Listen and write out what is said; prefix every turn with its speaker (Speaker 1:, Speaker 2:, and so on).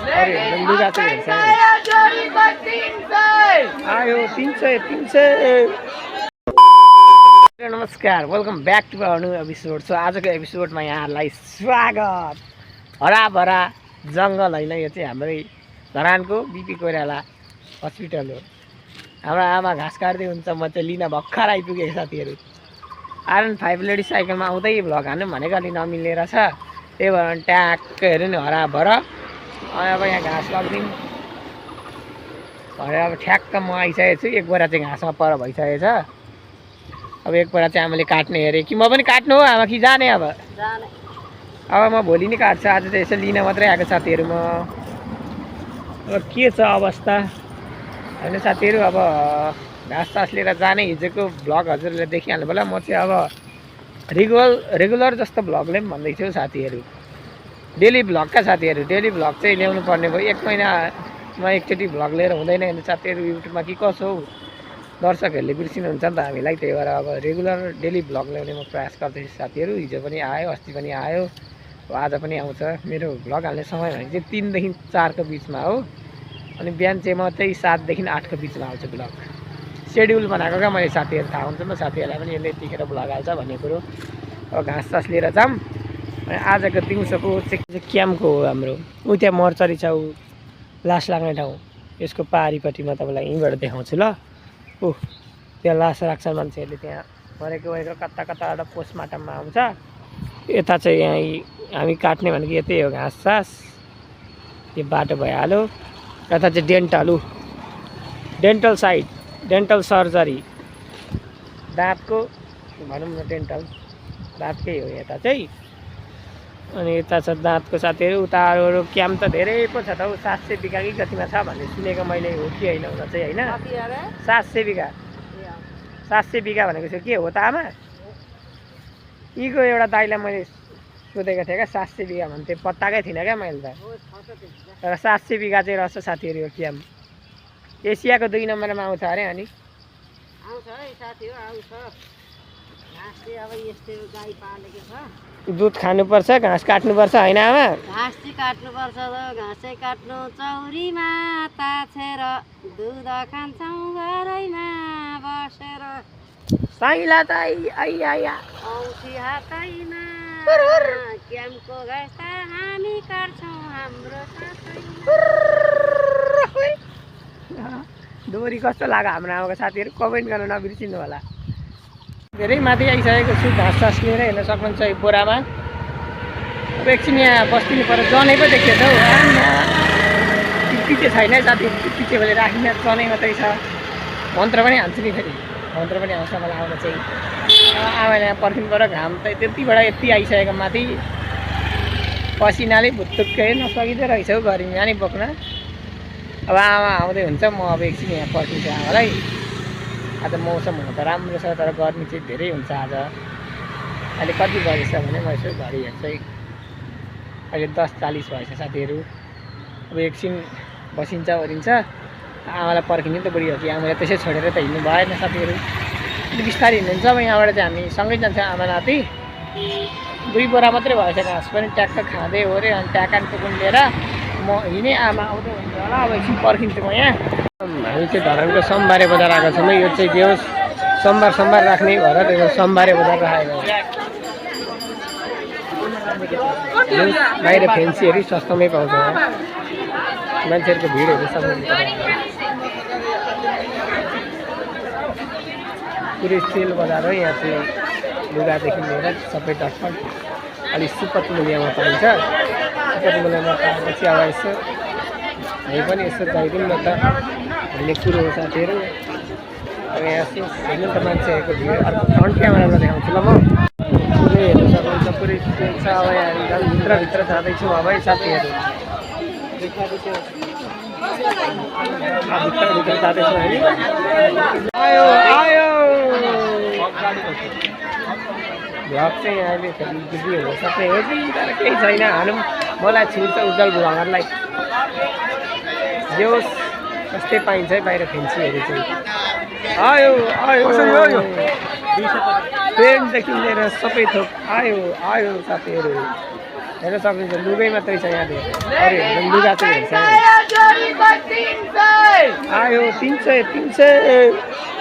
Speaker 1: अरे लुगा चाहिँ आयो 300 नमस्कार, welcome back to our new episode. So आजको एपिसोडमा यहाँहरूलाई स्वागत। हराभरा जङ्गल होइन, यो चाहिँ हाम्रै धरानको बिपी कोइराला हस्पिटल हो। हाम्रो आमा घाँस काट्दै हुन्छ, म चाहिँ लिन भर्खर आइपुगेको साथीहरू। RN5 लेडिज साइकलमा आउँदै भ्लग हान्नु भनेको अलि नमिलेर छ, त्यही भएर ट्याक्क हेऱ्यो नि हराभरा। अब यहाँ घाँस लगिदिउँ भनेर अब ठ्याक्क म आइसकेको छु। एक बोरा चाहिँ घाँसमा पर भइसकेको छ। अब एक बोरा चाहिँ आमाले काट्ने हेरेँ कि म पनि काट्नु हो आमा कि जाने? अब म भोलि नै काट्छु, आज चाहिँ यसो लिन मात्रै आएको साथीहरू। म अब के छ अवस्था होइन साथीहरू। अब घाँस सास लिएर जाने हिजोको भ्लग हजुरले देखिहाल्नु होला। म चाहिँ अब रेगुलर जस्तो भ्लगले पनि भन्दैछु साथीहरू, डेली भ्लगका साथीहरू। डेली भ्लग चाहिँ ल्याउनु पर्ने भयो। एक महिनामा एकचोटि भ्लग लिएर हुँदैन होइन साथीहरू। युट्युबमा कि कसो हो, दर्शकहरूले बिर्सिनुहुन्छ नि त हामीलाई। त्यही भएर अब रेगुलर डेली भ्लग ल्याउने म प्रयास गर्दैछु साथीहरू। हिजो पनि आयो, अस्ति पनि आयो, आज पनि आउँछ। मेरो भ्लग हाल्ने समय भनेको चाहिँ 3 देखि 4 को बिचमा हो। अनि बिहान चाहिँ म चाहिँ 7 देखि 8 को बिचमा आउँछु भ्लग। सेड्युल बनाएको क्या मैले साथीहरू, थाहा हुन्छ नि साथीहरूलाई पनि यसले यतिखेर भ्लग हाल्छ भन्ने कुरो। अब घाँस सास लिएर जाऊँ। अनि आजको दिउँसोको चाहिँ क्याम्पको हो हाम्रो। ऊ त्यहाँ मर्चरी छ, ऊ लास लाग्ने ठाउँ। यसको पारिपट्टि म तपाईँलाई यहीँबाट देखाउँछु ल। ओह, त्यहाँ लास राख्छन् मान्छेहरूले, त्यहाँ मरेको कता कताबाट पोस्टमार्टममा आउँछ। यता चाहिँ यहाँ हामी काट्ने भनेको यतै हो, घाँस सास। यो बाटो भइहाल्यो। यता चाहिँ डेन्टल साइड, डेन्टल सर्जरी, दाँतको भनौँ न, डेन्टल दाँतकै हो यता चाहिँ। अनि यता छ दाँतको साथीहरू। उता अरू क्याम्प त धेरै पो छ त हौ। 700 बिघा कि कतिमा छ भन्ने सुनेको मैले, हो कि होइन हुन चाहिँ होइन। 700 बिघा 700 बिघा भनेको चाहिँ के हो त आमा? यीको एउटा दाइलाई मैले सोधेको थिएँ क्या, 700 बिघा भन्थेँ, पत्ताकै थिइनँ क्या मैले त। तर 700 बिघा चाहिँ रहेछ साथीहरू यो क्याम्प। एसियाको 2 नम्बरमा आउँछ अरे। अनि
Speaker 2: आउँछ है साथी हो, आउँछ। घाँस चाहिँ अब यस्तो गाई पालेको छ।
Speaker 1: दुध खानुपर्छ, घाँस काट्नुपर्छ होइन आमा?
Speaker 2: घाँस चाहिँ काट्नुपर्छ र घाँस चाहिँ काट्नु चौरीमा ताछेर दुध खान्छौँ घरैमा बसेर।
Speaker 1: साइला ताई आइया
Speaker 2: औँसी हातैमा क्याम्पको घाँस त हामी काट्छौँ हाम्रो साथैमा।
Speaker 1: डोरी कस्तो लाग्यो हाम्रो आमाको साथीहरू? कमेन्ट गर्न नबिर्सिनु होला। धेरै माथि आइसकेको छु, घाँस सास लिएर हेर्न सक्नुहुन्छ यो बोरामा। अब एकछिन यहाँ बस्दिनु पर्यो। जनै पो देखियो त हौ, टिप्पी चाहिँ छैन है साथी। टिप्पी चाहिँ मैले राखिन, जनै मात्रै छ। मन्त्र पनि हाल्छु नि फेरि, मन्त्र पनि आउँछ मलाई आउन चाहिँ। आमाले यहाँ पर्खिनु पऱ्यो। घाम त त्यतिबाट यति आइसकेको माथि, पसिनाले भुत्तुक्कै नसकिँदो रहेछ हौ गर्मी यहाँ नि बोक्न। अब आमा आउँदै हुन्छ, म अब एकछिन यहाँ पर्खिन्छु आमालाई। आज मौसम हुन त राम्रो छ, तर गर्मी चाहिँ धेरै हुन्छ आज। अहिले कति बजेछ भने म यसो घडी हेर्छु है, अहिले 10:40 भएछ साथीहरू। अब एकछिन बसिन्छ ओरिन्छ, आमालाई पर्खिनु त बुढी हो कि। आमाले त्यसै छोडेर त हिँड्नु भएन साथीहरू। अलिक बिस्तारै हिँड्नुहुन्छ। अब यहाँबाट चाहिँ हामी सँगै जान्छौँ आमा नाति। 2 बोरा मात्रै भएछ घाँस पनि, ट्याक्क खाँदै हो अरे। अनि ट्याकान टुकुन लिएर म हिँडेँ, आमा आउँदै हुन्छ होला। अब एकछिन पर्खिन्छु म यहाँ। हामी चाहिँ धरानको सोमबारे बजार आएको छौँ। यो चाहिँ जे होस् सोमबार राख्ने भएर त्यो सोमबारे बजार राखेको। बाहिर फेन्सीहरू सस्तोमै पाउँछ, मान्छेहरूको भिडहरू सबै पुरै सेल बजार हो। यहाँ चाहिँ लुगादेखि लिएर सबै टक्क अलिक सुपथ मूल्यमा पाइन्छ। सुपथ मूल्यमा पाएपछि अब यसो हामी पनि यसो गइदिउँ न त भन्ने कुरो हो साथीहरू। अब यहाँ यसो हेर्नु त मान्छेहरूको भिड। अर्को फ्रन्ट क्यामेरामा देखाउँछु ल म। पुरै हेर्नु सक्नुहुन्छ, पुरै सेल छ। अब यहाँ भित्रभित्र जाँदैछु अब है साथीहरू। भित्रभित्र जाँदैछु है। आयो भ्लग चाहिँ अहिले फेरि बिजी हुन सक्ने हो कि, तर केही छैन। हालौँ, मलाई छिर्छ उज्जवल भ्लगरलाई। जे होस् सस्तै पाइन्छ है बाहिर फेन्सीहरू चाहिँ। आयो पेन्टदेखि लिएर सबै थोक आयो साथीहरू। हेर्न सक्नुहुन्छ लुगै मात्रै छ यहाँ अरे लुगा चाहिँ हेर्छ आयो 300